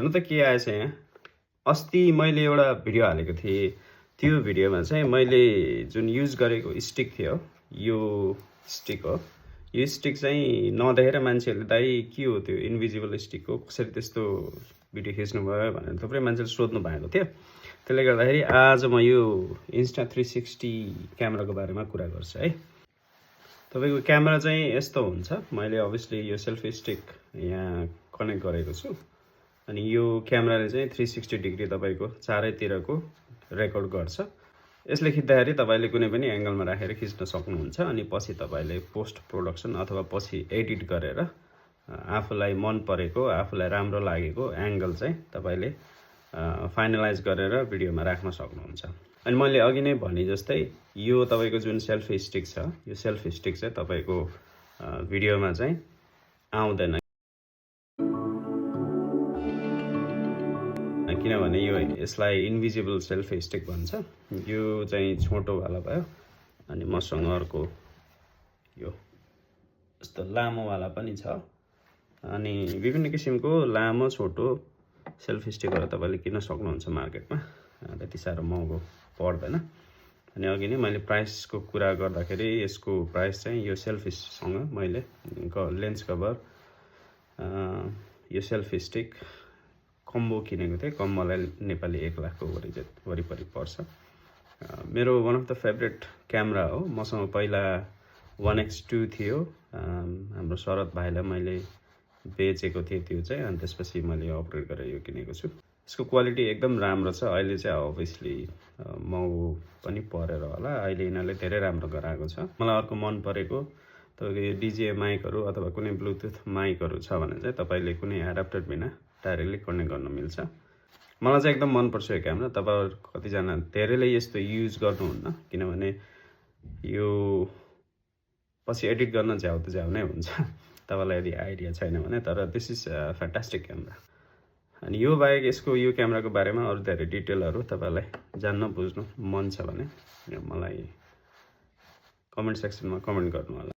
हुन त के आएछ यहाँ, अस्ति मैले एउटा भिडियो हालेको थिएँ। त्यो भिडियोमा चाहिँ मैले जुन युज गरेको स्टिक थियो, यो स्टिक हो। यो स्टिक चाहिँ नदेखेर मान्छेहरूले दाइ के हो त्यो इन्भिजिबल स्टिक हो, कसरी त्यस्तो भिडियो खिच्नु भयो भनेर थुप्रै मान्छेले सोध्नु भएको थियो। त्यसले गर्दाखेरि आज म यो Insta360 क्यामेराको बारेमा कुरा गर्छु है। तपाईको क्यामेरा चाहिँ यस्तो हुन्छ। मैले अभियसली यो सेल्फी स्टिक यहाँ कनेक्ट गरेको छु अनि यो क्यामेराले चाहिँ 360 डिग्री तपाईको चारैतिरको रेकर्ड गर्छ। यसले खिच्दाखेरि तपाईले कुनै पनि एंगलमा राखेर खिच्न सक्नुहुन्छ अनि पछि तपाईले पोस्ट प्रोडक्सन अथवा पछि एडिट गरेर आफुलाई मन परेको, आफुलाई राम्रो लागेको एंगल चाहिँ तपाईले फाइनलाइज गरेर भिडियोमा राख्न सक्नुहुन्छ। अनि मैले अघि नै भने जस्तै यो तपाईको जुन सेल्फी स्टिक छ, यो सेल्फी स्टिक चाहिँ तपाईको भिडियोमा चाहिँ आउँदैन, किनभने यो यसलाई इन्भिजिबल सेल्फी स्टिक भन्छ। यो चाहिँ छोटो वाला भयो अनि मसँग अर्को यो यस्तो लामो वाला पनि छ। अनि विभिन्न किसिमको लामो छोटो सेल्फी स्टिकहरु तपाईले किन्न सक्नुहुन्छ मार्केटमा। त्यति साह्रो महँगो पर्दैन। अनि अघि नै मैले प्राइसको कुरा गर्दाखेरि यसको प्राइस चाहिँ यो सेल्फीसँग मैले लेन्स कभर यो सेल्फी स्टिक कम्बो किनेको थिएँ। कम्बोलाई नेपाली 1 लाखको वरिपरि पर्छ। मेरो one of the favourite camera हो। मसँग पहिला 1x2 थियो, हाम्रो शरद भाइलाई मैले बेचेको थिएँ त्यो चाहिँ, अनि त्यसपछि मैले अपग्रेड गरेर यो किनेको छु। यसको क्वालिटी एकदम राम्रो छ। अहिले चाहिँ अभियसली महँगो पनि परेर होला, अहिले यिनीहरूले धेरै राम्रो गराएको छ। मलाई अर्को मन परेको तपाईको यो DJI माइकहरु अथवा कुनै ब्लुटुथ माइकहरु छ भने चाहिँ तपाईले कुनै एडाप्टर बिना डाइरेक्टली कनेक्ट गर्न मिल्छ। मलाई चाहिँ एकदम मन पर्छ यो क्यामेरा। तपाईहरु कतिजना धेरैले यस्तो युज गर्नुहुन्न, किनभने यो पछि एडिट गर्न झ्याउ नै हुन्छ तपाईलाई यदि आइडिया छैन भने। तर दिस इज फ्यान्टास्टिक क्यामेरा। अनि यो बाहेक यसको यो क्यामेराको बारेमा अरु धेरै डिटेलहरु तपाईलाई जान्न बुझ्नु मन छ भने मलाई कमेन्ट सेक्सनमा कमेन्ट गर्नु होला।